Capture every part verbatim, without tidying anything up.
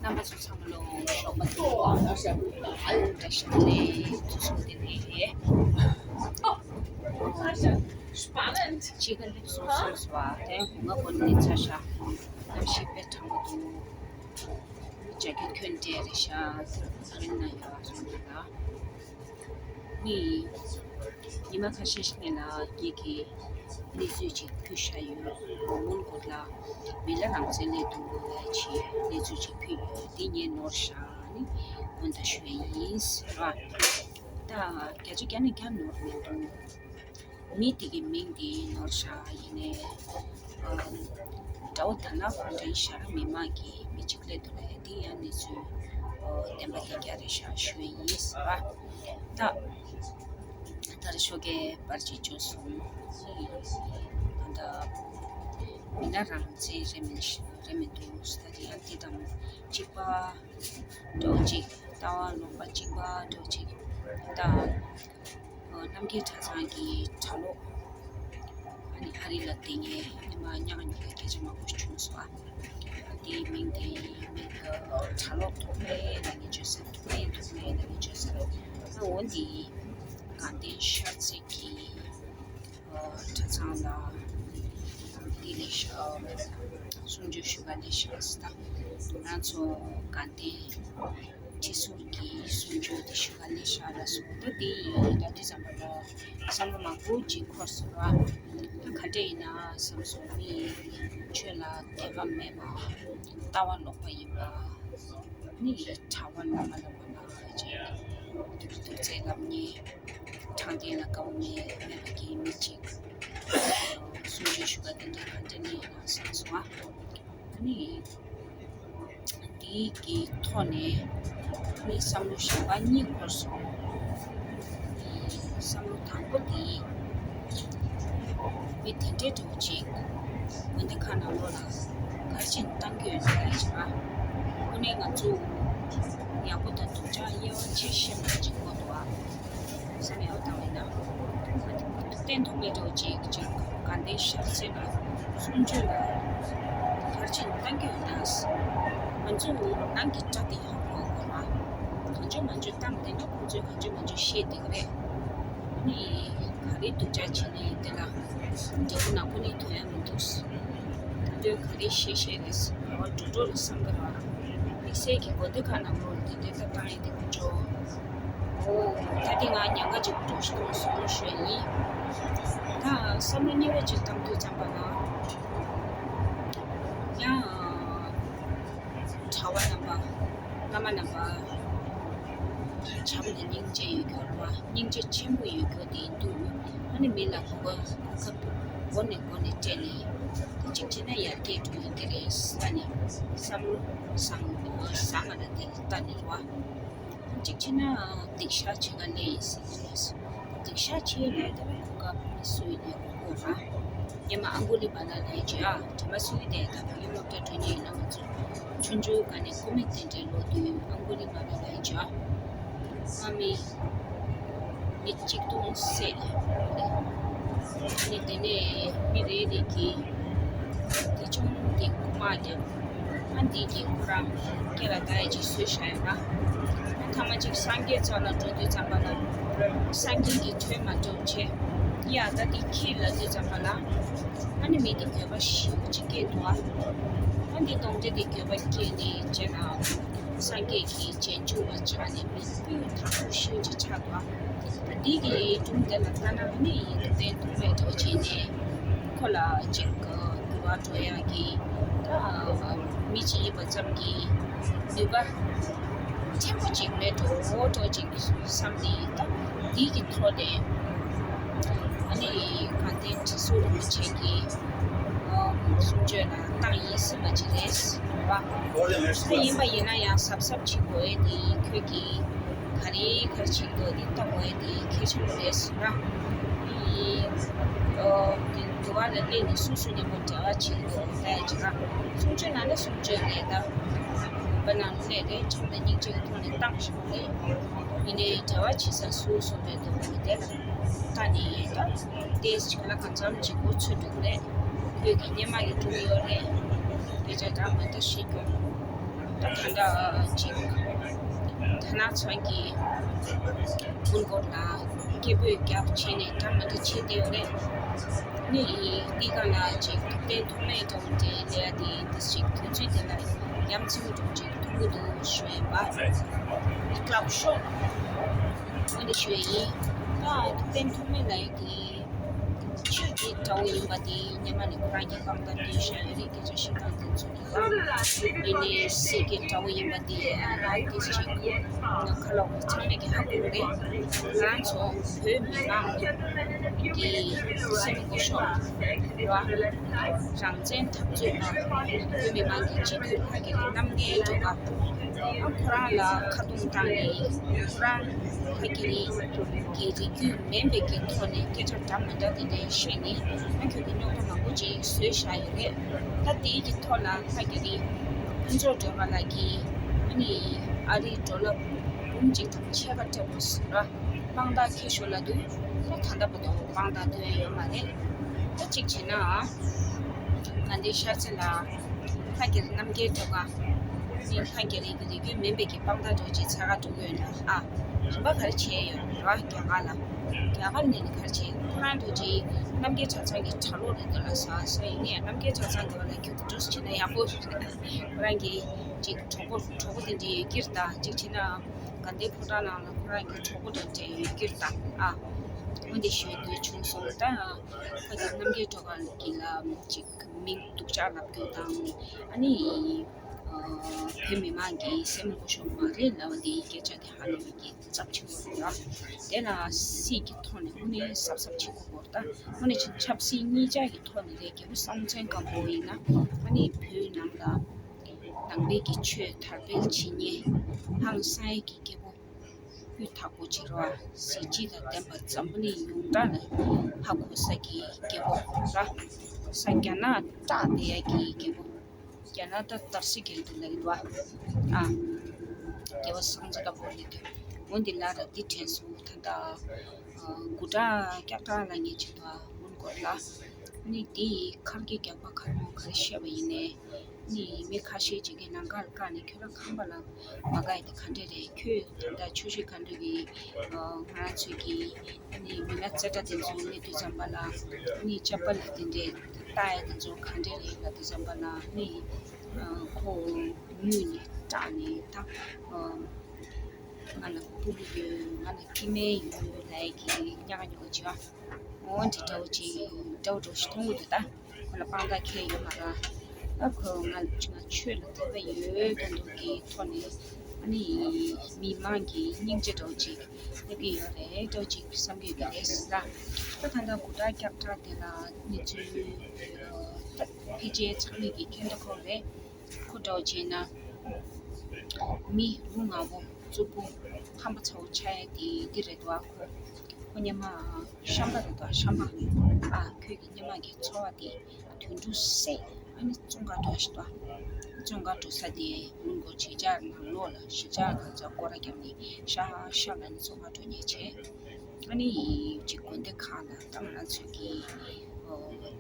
རྣམ་པ་ཚོ་ཚང་མ་ལོ་ཞོགས་པ་བདེ་ལེགས། བཀྲ་ཤིས་བདེ་ལེགས། ཚུལ་བཟང་བདེ་ལེགས། ཅི་ག་ལེགས་སོང་སོང་སོ། ཨ་དེ་ང་གོ་ནི་ཚ་ཤ་གནམ་གཤིས་དཔེ་གྲང་མོ་འདུག་ཇ་ཁྱོན་ཁྱོན་འདྲ་རེད་ཤག་ཟེར་ན་ཡག་སོང་ལ། ནི། ཉི་མ་ཁ་ཤས་ཤིག་ནས་ལ་རྒྱས་ཀྱི་གནས་ཚུལ་ཅིག་ཕུལ་བཞག་ཡོད། མོན་གྷོ་ལ་མི་ལ་རང་བཙན་སླེབས་འདུག་ལ་ཅིག་གནས་ཚུལ་ཅིག་ཕུལ་ཡོད། འདི་ངས་ནོར་བཞག་ནི་སྔོན་དུ་ཞུ་ཡས་ཡིན་ཟེར་བ། ད་བརྒྱ་ཆ་བརྒྱ་ནས་བརྒྱ་ནོར་མི་འདུག་མི་དེ་གི་མིང་དེ་ནོར་བཞག་ཡིན་ནའི། ཨ། དགྲ་བོ་དར་ནག་གུང་ཁྲན་ཤ་ར་མི་མང་གི་མི་གཅིག་སླེབས་འདུག་ལ་དེ་ཡང་གནས་ཚུལ་བདེན་པ་བདེན་རྐྱང་རེད་ཤག་ཞུ་ཡས་ཡིན་ཟེར་བ། ད། ད་རེས་ཞོགས་ཀས་པར་ཅིག་བྱུང་སོང་། ད་མི་ལ་རང་བཙན་རེད་མི་རེད་མི་འདུག་ད་དེ་ཡང་དེ་དང་གཅིག་པ་འདྲ་བོ་ཅིག་ལྟ་བ་ལོག་པ་གཅིག་པ་འདྲ་བོ་ཅིག་ད། རྣམ་རྒྱལ་གྲྭ་ཚང་གི་གྲྭ་ལོག་ཨ་ནི་ཨ་རི་ལ་བསྡད་མཁན་ཨ་ནི་མ་ཉག་ཉོག་གི་སྐད་ཆ་མང་པོ་ཞིག་བྱུང་སོང་ཨ། དེའི་མིང་དེ་མིང་གྲྭ་ལོག་ཐོག་མའི་ལ་ངེས་བྱོས་ཟེར། ཐོག་མའི་ཐོག་མའི་ལ་ངེས་བྱོས་ཟེར། ཨ་འོ་འདི་དགའ་ལྡན་ཤར་རྩེ་གི་གྲྭ་ཚང་ལ་འདི་ལས་ཤ་གསུང་ཆོས་ཞུ་ག་ལས་ཤ་ཟེར། ད་ང་ཚོ་དགའ་ལྡན། ཁྲི་ཟུར་གྱི་གསུང་ཆོས་དེ་ཞུ་ག་ལས་ཤ་ལ་སོང་། ད་དེ་ཡིན་ད་དུས་ཙམ་པ་ལ་བསམ་བློ་མང་པོ་ཅིག་འཁོར་སོང་བ། ད་ག་འདྲ་ཡིན་ན་བསམ་སོང་། མི་ཆོས་ལ་དད་པ་མེད་པ། ལྟ་བ་ལོག་པ་ཡིན་པ། ནི་གྲྭ་པ་བླ་མ་ལ་མ་ན་ཅིག་སྡུག་སྡུག་ཚད་ལབ་ཉེ། དྲང་བདེན་ལ་དགའ་བོ་མེད་མེད་པ་གི་མི་ཅིག་གསུང་ཆོས་ཞུ་ག་དེ་འདྲ་ག་འདྲ་ནི་ཡིན་ན་བསམ་སོང་བ། ཨ་ནི། འདི་གི་ཐོག་ནས་ངས་བསམ་བློ་གཞན་པ་གཉིས་འཁོར་སོང་། བསམ་བློ་དང་པོ་དེ། མི་དེ་འདྲའི་འདྲ་བོ་ཅིག་དགོན་སྡེ་ཁག་ནང་ལོགས་ལ་ག་རེ་བྱས་ནས་བཏང་གི་ཡོད་ན་ཡིན་པ། དངོས་གནས་ང་ཚོ་ཡག་པོ་དང་སྡུག་ཅག་དབྱེ་བ་ཕྱེ་ཤེས་པ་ཅིག་དགོས་འདུག་ཨ། བསམ་ཡག་བཏང་བས་ན། གཏན་ཐོག་མེད་འགྲོ་ཅིག་ཅིག་དགའ་ལྡན་ཤར་རྩེ་ལ་གསུང་ཆོས་ལ་ག་རེ་བྱས་ནས་བཏང་གི་ཡོད་ན། ང་ཚོ་ནང་གི་དགྲ་དེ་ཧ་གོ་དགོས་ལ། གང་བྱུང་མང་བྱུང་བཏང་བསྡད་ན་ཁོང་ཚོས་གང་བྱུང་མང་བྱུང་བཤད་བསྡད་ཀྱི་རེད། ནི་ག་རེ་སྡུག་ཅག་བྱས་ནས་དེ་ལ་འབྲས་བུ་ནག་པོ་ནི་ཐོན་ཡ་མི་འདུག་ད་དུང་ག་རེ་བཤད་བཤད་རེད་ཟེར་བ་འགྲོ་འགྲོ་རེད་བསམ་གི་རེད་བ། དམིགས་བསལ་གྱི་དགོན་སྡེ་ཁག་ནང་ལོགས་ལ་དེ་འདྲའི་ལྟ་སྟངས་ཡིན་དེ་མི་འགྲོ། ཨོ། ད་དེ་ང་ཉེན་ཁ་ཅིག་འགྲོ་ཞིག་གཏོང་སོང་ཞུ་ཡ་ཡིན། ད་བསམ་བློ་གཉིས་པ་ཅིག་བཏང་དུས་ཙམ་པ་ལ། ཡང་གྲྭ་པ་རྣམ་པ། བླ་མ་རྣམ་པ། བྱམས་དང་སྙིང་རྗེ་ཡོད་རྒྱུ་རེད་བ། སྙིང་རྗེ་ཆེན་པོ་ཡོད་རྒྱུ་དེ་འདུག་ཨ་ནི་མི་ལ་གོ་སྐབས་གོ་སྐབས་མགོ་ནས་མགོ་ནས་སྤྲད་ནས། ད་གཅིག་བྱས་ན་ཡར་རྒྱས་འགྲོ་ཡོང་གི་རེད་ལབ་ནས་བསམ་བློ་བཟང་བཟང་བ་ལ་དེ་ལ་བལྟས་ནས་རེད་བ། གཅིག་བྱས་ན་སྡིག་བཤགས་བྱེད་ག་སླེབས་ཡིན་ཟེར་གྱི་རེད། སྡིག་བཤགས་བྱེད་ཡོང་དུས་གོ་སྐབས་སུ་ཡིན་ནའི་གོ་དགོས་ར། སྔོན་མ་ཨང་གུ་ལི་བ་ལ་ལབ་ཡ་ཅིག་ཨ། དྲི་མ་སུའི་དེ་ད་བོད་ཡིག་སློབ་གྲྭ་འགྲོ་མཁན་ཡིན་ན་ང་ཚོ་ཆུང་ཆུང་སྒང་ནས་ཁོ་མི་དེ་འདྲའི་ལོ་དུས་ཨང་གུ་ལི་བ་ལ་ལབ་ཡ་ཅིག་ཨ། ང་མི་མི་གཅིག་སྟོང་བསད། ཨ་ནི་དེ་ནས་མི་རེ་རེ་གིས་དེ་ཆུང་དེ་རྐུ་མ་བརྒྱབ། ཨ་འདི་གིས་ཁོ་རང་སྐེ་ལ་བརྡ་ཡ་ཅིག་བཟོས་བཞག་ཡོད་ན། ཨ་ཐ་མ་ཅིག་སངས་རྒྱས་རྩ་ལ་འགྲོ་དུས་ཙམ་པ་ལ། སངས་རྒྱས་ཀྱི་ཐུགས་མ་འགྲུབ་བྱས། ཡ་ད་འདི་ཁྱེར་ལབ་དུས་ཙམ་པ་ལ། ཨ་ནི་མི་དེ་འགྱོད་པ་ཞེ་པོ་ཅིག་སྐྱེས་འདུག་ཨ། ཨ་འདི་གདོན་འདྲེ་དེ་འགྱོད་པ་སྐྱེས་ནས་བྱས་ན། སངས་རྒྱས་ཀྱི་རྗེས་འཇུག་པ་ཆགས་ནས་མི་སྤུས་དག་པོ་ཤིན་ཏུ་ཆགས་འདུག་ཨ། ད་འདི་གི་སྒྲུང་དེ་ལ་ལྟ་ན་ཨ་ནི་ཡིན་གཏན་ཐུག་མེད་འགྲོ་བྱས་ནས། ཁོ་ལ་ཅིག་འགྱུར་བ་འགྲོ་ཡག་གི་ད་མི་གཅིག་ཡིན་པ་ཙམ་གྱི་ནུས་པ་ཕྲན་བུ་ཅིག་མེད་འགྲོ་འགྲོ་ཅིག་བསམ་ནས། ད་འདི་གི་ཐོག་ནས་ཨ་ནི་དགའ་ལྡན་ཁྲི་ཟུར་རིན་པོ་ཆེ་གི་གསུང་ཆོས་ལ་བཏང་ཡིན་ཟེར་བ་ཅིག་རེད་བ། ད་ཡིན་པ་ཡིན་ན་ཡང་གཟབ་གཟབ་བྱེད་དགོས་ཨེ་འདི་ཁྱོད་ཀྱིས། ག་རེ་ག་རེ་བྱེད་འདུག་དེ་ལྟ་དགོས་དེ་གལ་ཆེན་པོ་རེད་ཟེར་ན། ཨི། ཨོ། དེ་འདུལ་བ་ལ་སླེབས་ནས་སུ་སུ་མཉམ་པོ་འབྲེལ་བ་བྱེད་འདུག་ལས་བྱེད་ན། གསུང་ཆོས་ནང་ནས་གསུང་ཆོས་རེད་ད། བོད་པ་ནང་ལ་སླེབས་རེད། ཁྲིམས་དང་སྙིང་རྗེ་གི་ཐོག་ནས་བཏང་བཞག་པ་རེད། ཡིན་ནའི་འབྲེལ་བ་བྱེད་ས་སུ་སུ་རེད་འདུག་དེ་ལ་ལྟ་ནས་ཡིན་ད། དེ་ཞིག་ལ་གང་འཚམ་ཅིག་གོ་ཚོད་འདུག་རེད། བོད་ཀྱི་སྔོན་མ་ཡི་སྒྲུང་ཡོད་རེད། སྐད་ཆ་འདྲ་མི་འདྲ་བཤད་རྒྱུ། ད་ད་ལྟ་ཅིག་ཐ་ན་ཚང་གི་ཀུན་སྐོར་ལ་སྐད་འབོད་རྒྱབ་བྱས་ནས་འདྲ་མི་འདྲ་བྱས་བསྡད་ཡོད་རེད། ནི་འདི་ག་ལ་ཅིག་ཐུབ་བསྟན་ཐུབ་མེད་འདྲ་བོ་འདྲའི་ལས་དེ་འདི་ཅིག་དུས་ཚོད་དེ་ལ་ཡ་མཚན་འདྲ་བོ་ཅིག་མཐོང་གི་འདུག་ཞུ་ཡིན་པ། ཀླག་ཤོག་འོ་འདི་ཞུ་ཡིན། ད་ཐུབ་བསྟན་ཐུབ་མེད་ལ་ཡ་དེ། ཆོས་ཀྱི་དགྲ་བོ་ཡིན་པ་དེ་སྔོན་མ་ནས་ཁོ་རང་གི་དཔང་རྟགས་སྟོན་བཞག་ཡོད་རེད། སྐད་ཆ་བཤད་སྟངས་དེ་ཚོ་ལ་ཡིན་ནའི་སྲིད་ཀྱི་དགྲ་བོ་ཡིན་པ་དེ་ང་རང་དེ་ཞིག་ཁ་ལོག་ཚང་མས་ཀྱི་ཧ་གོ་རེད། ང་རང་ཚོ་བོད་མི་མང་གི་སེམས་ཀྱི་ཤོག་ར། རང་བཙན་འཐབ་རྩོད་པ་བོད་མི་མང་གི་སྤྱི་འཐུས་ལྷ་རྒྱ་རི་རྣམ་རྒྱལ་སྒྲོལ་དཀར། ཁོ་རང་ལ་ཁ་རྡུང་བཏང་ནས་ཁོ་རང་ལྷ་རྒྱ་རི་གི་རིགས་རྒྱུད་མིན་པའི་གི་ཐོག་ནས་སྐད་ཆ་འདྲ་མི་འདྲ་དེ་འདྲ་བཤད་ནས་ང་ཁྱོད་ཀྱི་རྙོག་དྲ་མང་པོ་ཅིག་བཟོས་བཞག་ཡོད་རེད། ད་དེའི་གི་ཐོག་ལ་ལྷ་རྒྱ་རི་ཕུན་ཚོགས་སྒྲོལ་དཀར་ལགས་ཀྱིས་ཨ་ནི་ཨ་རིའི་ཌོ་ལར་འབུམ་གཅིག་དང་ཕྱེད་ཀ་སྤྲད་པ་ཟེར་བ་དཔང་རྟགས་འཁྱེར་ཤོག་ལབ་དུས་ད་ད་ལྟ་བར་དུ་དཔང་རྟགས་ཐོན་ཡོད་མ་རེད། ད་གཅིག་བྱས་ན་ང་འདི་ཤར་རྩེ་ལ་ལྷ་རྒྱ་རི་རྣམ་རྒྱལ་སྒྲོལ་དཀར་ནི་ལྷ་རྒྱ་རི་གི་རིགས་རྒྱུད་མིན་པའི་གི་དཔང་རྟགས་འདྲ་བོ་ཅིག་འཚོལ་ག་འགྲོ་གི་ཡོད་ན་ཨ། རིམ་པ་ག་རེ་བྱས་ཡོད་རེད་བ། རྒྱ་གར་ལ། རྒྱ་གར་ནས་ནི་ག་རེ་བྱས་ཁོ་རང་འདྲ་བོ་ཅིག་རྣམ་རྒྱལ་གྲྭ་ཚང་གི་གྲྭ་ལོག་རེད་འདུག་ལ་ཟ་ས་ཡིན་ནའི་རྣམ་རྒྱལ་གྲྭ་ཚང་གི་བ་ལ་ཁྱོད་ཀྱི་འགྲོ་སུ་བྱེད་ན་ཡག་པོ་རེད། ཁོ་རང་གི་ཅིག་གྲོགས་པོ་གྲོགས་པོ་དེ་འདྲ་ཡོད་ཀྱི་རེད་ད། གཅིག་བྱས་ན་དགའ་ལྡན་ཕོ་བྲང་ནང་ལ་ཁོ་རང་གི་གྲོགས་པོ་དེ་འདྲ་ཡོད་ཀྱི་རེད་ད། ཨ། འོ་འདི་ཞུ་འདོད་བྱུང་སོང་ད། ཁ་ཅིག་རྣམ་རྒྱལ་སྒྲོལ་དཀར་གྱི་ལ་ཅིག་མིང་སྡུག་ཅག་ལབ་རྒྱུ་དང་། ཨ་ནི། ཨ། བོད་མི་མང་གི་སེམས་ངོ་ཤོར་མ་རེད་ལབ་པ་འདིའི་སྐད་ཆ་དེ་ཧ་ལས་པའི་གི་ཚབས་ཆེན་པོ་རེད་ལ། དེ་ལ་སྲིད་ཀྱི་ཐོག་ནས་དངོས་གནས་གཟབ་གཟབ་བྱེད་དགོས་སྐོར་དང་དངོས་གནས་ཆབ་སྲིད་གཉིས་ཆ་གི་ཐོག་ནས་རེད། རྒྱལ་པོ་སྲོང་བཙན་སྒམ་པོ་ཡིན་ན་ཨ་ནི་བོད་ནང་ལ་ནང་པའི་གི་ཆོས་དར་སྤེལ་བྱེད་མཁན་ཧང་སངས་ཡས་ཀྱི་རྒྱལ་པོ། སྤུས་དག་པོ་བྱེད་རོགས། གཟི་བརྗིད་དང་ལྡན་པ་འཛམ་བུ་གླིང་ཡོངས་གྲགས་ལ་ཧ་གོ་ས་གི་རྒྱལ་པོ་ར། ས་རྒྱ་ནག་སྐྲག་བསྡད་ཡ་གི་རྒྱལ་པོ། རྒྱ་ནག་ད་དར་སྲིད་རྒྱལ་དུ་ལེགས་འདུག་ཨ། རྒྱལ་པོ་སྲོང་བཙན་སྒམ་པོ་ལེགས་འདུག་འོན་ཏེ་ལ་ར་འདི་དྲན་སོང་ད་ལྟ། ཨ། དགུ་སྐྲ་སྐྱག་སྐྲ་ལ་ངས་བྱེད་དོ་ཨ་འུན་གོ་ལ། ནི་འདི་ཁར་གི་རྒྱག་པ་ཁར་མོ་ག་རེ་བཤད་པ་ཡིན་ནའི། ནི་མི་ཁ་ཤས་ཅིག་གིས་ནམ་མཁའ་ལ་བཀག་ནས་ཁྱོད་རང་ཁང་པ་ལ་མ་བཀག་ཡ་དེ་ག་འདྲས་རེད། ཁྱོད་ད་ལྟ་ཆུ་ཤུར་ག་འདྲས་གི་ང་རང་ཚོའི་གི་ནི་མི་སྣ་རྩེ་གྲ་དེ་ཚོ་གནས་དུས་ཙམ་པ་ལ་ནི་ཅབ་པ་ལ་དེ་འདྲས་ལྟ་ཡ་དེ་ཚོ་ག་འདྲས་རེད་ལབ་དུས་ཙམ་པ་ལ་ནི་ཁོ་ངུས་ནས་སྐྲག་ནས་ད་ང་ལ་སྤུ་གུ་ཡོད། ང་ལ་སྐྱེ་དམན་ཡོད་ལབ་ཡ་གི་ཉག་ཉོག་ཅིག་ཨ། འོ་འདི་འདྲ་བོ་ཅིག་འདྲ་བོ་འདྲ་བོ་ཞིག་མཐོང་གི་འདུག་ད་ཁོ་ལ་དཔང་རྟགས་འཁྱེར་ཡོད་མ་རེད། ཨ་ཁོ་ང་ང་ཆོས་ལ་དད་པ་ཡོད་མཁན་འདུག་གི་ཐོག་ནས་ཨ་ནི་མི་མང་གི་སྙིང་རྗེ་འདྲ་བོ་ཅིག་སླེབས་ཀྱི་ཡོད་རེད་འདྲ་བོ་ཅིག་བསམ་གྱི་ཡོད་རེད་ཟེར་ལ། ད་ད་ལྟ་དགུ་སྐྲ་སྐྱག་སྐྲ་དེ་ལ་གནས་ཚུལ་ད་ཕལ་ཆེར་ཚང་མས་ཀྱི་མཁྱེན་འདུག་ཁོ་རེད། ཁོ་འདྲ་བོ་བྱས་ན། མི་རུ་ངག་པོ་རྩུབ་པོ་ཧམ་པ་ཚ་བོ་ཆགས་ཡ་དེ་འདི་རེད་དོ། ཨ་ཁོ་ཁོ་སྔོན་མ་ཤམ་པ་རེད་དོ། ཤམ་པ། ཨ་ཁོས་ཀྱི་སྔོན་མ་གི་འཚོ་བ་དེ་དུད་འགྲོ་བསད་ཨ་ནི་བཙོན་ཁང་འགྲོ་ཞིག་དོ། བཙོན་ཁང་འགྲོ་ས་དེ་མུན་སྒོ་བྱེ་འཇགས་ནང་ལོགས་ལ་བྱེ་འཇགས་ནང་ཚ་སྐོར་ར་བརྒྱབ་ནས་ཤ་ཤ་ལ་ནི་བཙོན་ཁང་འགྲོ་ཉེན་བྱས། ཨ་ནི་ཅིག་དགོན་སྡེ་ཁག་ལ་ད་ང་རང་ཚོ་གི་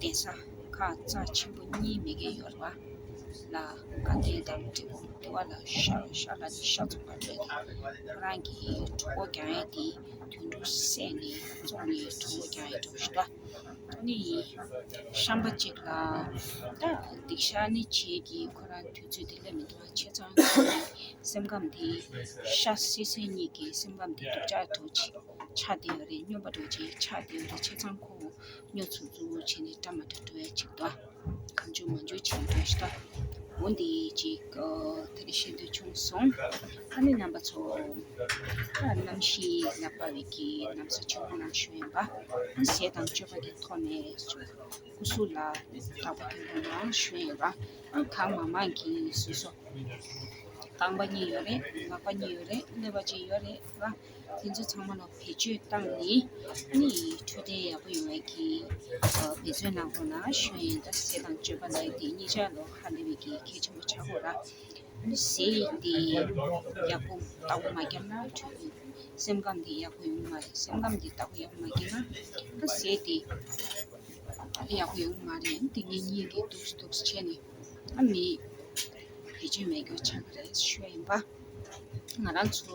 གདན་ས་ཁག་རྩ་ཆེན་པོ་གཉིས་མེད་མཁན་ཡོད་རེད་བ། ལ་དགའ་ལྡན་དང་འབྲས་སྤུངས་དེ་བ་ལ་ཤར་ཤར་ལ་ནི་ཤར་ཚོང་པ་སྤྲད་དེ་ཁོ་རང་གི་གྲོགས་པོ་རྒྱག་ཡས་དེ་དུད་འགྲོ་བསད་ནས་བཙོངས་ནས་གྲོགས་པོ་རྒྱག་ཡས་འགྲོ་ཞུ་ད། ཨ་ནི་ཤམ་པ་གཅིག་ལ་ད་སྡིག་བཤགས་ནི་བྱེད་ཀྱི་ཁོ་རང་དུས་ཚོད་དེ་སླེབས་མི་འདུག་བ། བྱས་ཙང་ཁོ་རང་སེམས་ཁམས་དེ་ཤ་སེ་སེ་གཉིས་ཀྱི་སེམས་ཁམས་དེ་སྡུག་ཅག་འགྲོ་ཆེ་ཆགས་བསྡད་ཡོད་རེད། སྨྱོན་པ་འདྲ་བོ་ཅིག་ཆགས་བསྡད་ཡོད་རེད། བྱས་ཙང་ཁོ་སྨྱོ་ཚུགས་ཚུགས་བྱས་ནས་འདྲ་མ་འདྲ་འགྲོ་ཡ་ཅིག་འདུག་གང་བྱུང་མང་བྱུང་བྱས་ནས་འགྲོ་ཞིག་འདུག་འོ་འདི་ཅིག་ཨ་དེ་རིང་ཤེས་འདོད་བྱུང་སོང་། ཨ་ནི་རྣམ་པ་ཚོ་ཨ་གནམ་གཤིས་ལ་དཔག་པའི་གི་གནམ་ས་ཆེན་པོ་ནང་བཞུགས་ཡིན་པ། ཨ་ཟས་དང་སྤྱོད་པ་གི་ཐོག་ནས་སྐུ་གཟུགས་ལ་དྲག་པོ་གྱོན་པོ་ནང་བཞུགས་ཡིན་པ། ཨ་གང་མང་མང་གིས་སོ་སོ་རྐང་པ་གཉིས་ཡོད་རེད། ལག་པ་གཉིས་ཡོད་རེད། ཀླད་པ་གཅིག་ཡོད་རེད་བ། དེ་ཚོ་ཚང་མ་ལ་བེད་སྤྱོད་བཏང་ནས་ནི་འཕྲོད་བསྟེན་ཡག་པོ་ཡོང་བའི་གི་འབད་བརྩོན་གནང་རོགས་གནང་ཞུ་ཡིན། ད་ཟས་དང་སྤྱོད་པ་ལ་དེ་གཉིས་ཆ་ལོ་ཧ་ལས་པའི་གི་གལ་ཆེན་པོ་ཆགས་དགོས་ར། ནི་ཟས་དེ་ཡག་པོ་ལྟ་བུ་མ་བརྒྱབ་ན་འཕྲོད་ཡོང་། སེམས་ཁམས་དེ་ཡག་པོ་ཡོང་མ་རེད། སེམས་ཁམས་དེ་ལྟ་བུ་ཡག་པོ་མ་བརྒྱབ་ན་ད་ཟས་དེ་ཡག་པོ་ཡོང་མ་རེད། དེ་ངེད་གཉིས་ཀྱིས་འདུག་སེ་འདུག་སེ་བྱས་ནས། ཨ་མི་བེད་སྤྱོད་མེད་རྒྱུ་ཆགས་ཀྱི་རེད་ཞུ་ཡ་ཡིན་པ། ང་རང་ཚོ་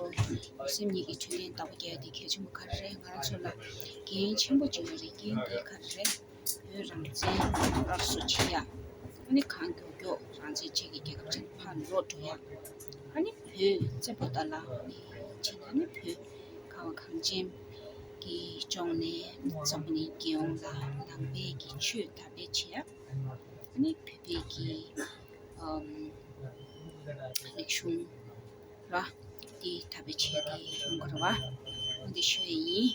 སེམས་ཉིད་ཀྱི་འཕྲོད་བསྟེན་བདག་པོ་རྒྱག་ཡ་དེ་གལ་ཆེན་པོ་ག་རེ་རེད། ང་རང་ཚོ་ལ་འགན་ཆེན་པོ་ཅིག་ཡོད་རེད། འགན་དེ་ག་རེ་རེད། བོད་རང་བཙན་སླར་གསོ་བྱེད་ཡ། ཨ་ནི་གང་མགྱོགས་མགྱོགས་རང་བཙན་ཅན་གྱི་རྒྱལ་ཁབ་ཅིག་ཕར་ལོག་འགྲོ་ཡ། ཨ་ནི་བོད་བཙན་པོ་དག་ལ་ཨ་ནི་བྱེད་ཡ། ཨ་ནི་བོད་ཁ་བ་གངས་ཅན་གྱི་ལྗོངས་ནས་འཛམ་བུ་གླིང་རྒྱལ་ཡོངས་ལ་ནང་པའི་གི་ཆོས་དར་སྤེལ་བྱེད་ཡ། ཨ་ནི་བོད་པའི་གི་ཨམ་རིག་གཞུང་ར་དེ་དར་སྤེལ་བྱས་ཏེ་ཡོང་དགོས་རེད་བ། འོ་འདི་ཞུ་ཡ་ཡིན།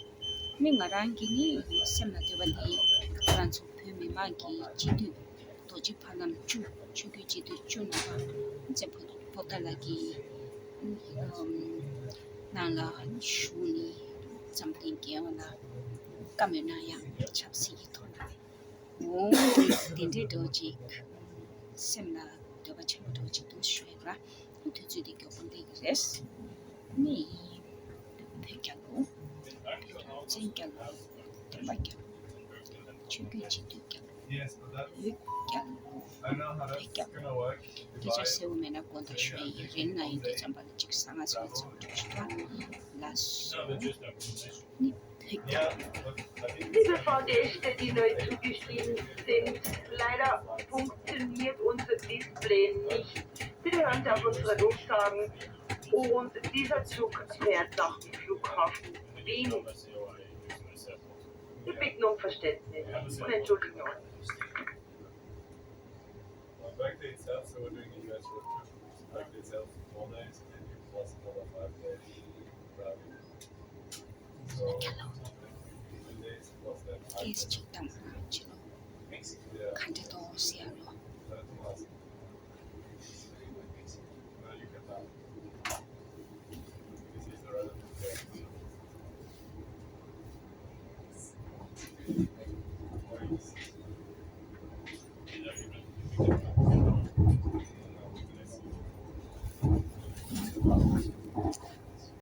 ཨ་ནི་ང་རང་གི་ནི་སེམས་ལ་འདོད་པ་འདི་ང་རང་ཚོ་བོད་མི་མང་གི་སྤྱི་འཐུས་རྡོ་རྗེ་ཕ་ལམ་བཅུ། ཆོས་བརྒྱུད་སྤྱི་འཐུས་བཅུ་ནང་ལ་བཙན་པོ་པོ་ཏཱ་ལ་གི་ཨམ་ནང་ལ་བཞུགས་ནས་འཛམ་གླིང་རྒྱལ་ཡོངས་ལ་བཀའ་མོལ་གནང་ཡ། ཆབ་སྲིད་ཀྱི་ཐོག་ལ། འོ། དེ་འདྲའི་འདྲ་བོ་ཅིག་སེམས་ལ་འདོད་པ་ཆེན་པོ་འདྲ་བོ་ཅིག་འདུག་ཞུ་ཡ་ར། དུས་ཚོད་འདི་མགྱོགས་པོ་འདས་ཀྱི་རེད། ནི་བོད་རྒྱལ་ལོ། བཙན་རྒྱལ་ལོ། བསྟན་པ་རྒྱལ་ལོ། ཆོས་བརྒྱུད་སྤྱི་འཐུས་རྒྱལ་ལོ། བོད་རྒྱལ་ལོ། བོད་རྒྱལ་ལོ། སྐད་ཆ་གསལ་བོ་མེད་ན་དགོངས་དག་ཞུ་ཡ་ཡིན། རེད་ན་ཡིན་དུས་ཙམ་པ་ལ་གཅིག་གསང་སྔགས་ཟེར་ན་ཚང་མ་འགྲོ་ཞུ་བ། ལགས་སོ། ནི་བོད་རྒྱལ་ལོ། Liebe Fahrgäste, die neu zugestiegen sind, leider funktioniert unser Display nicht. Bitte hören Sie auf unsere Durchsagen. Und dieser Zug fährt nach dem Flughafen Wien. Wir bitten um Verständnis und entschuldigen uns. Well, back to itself, so we're doing a U S road trip. Back to itself, four days, and then plus another five days driving. So, ten days plus that five days. Yes, check them out, you know. Yeah. Can't do those, yeah, no. That's awesome. Well, you can talk. This is the relevant thing.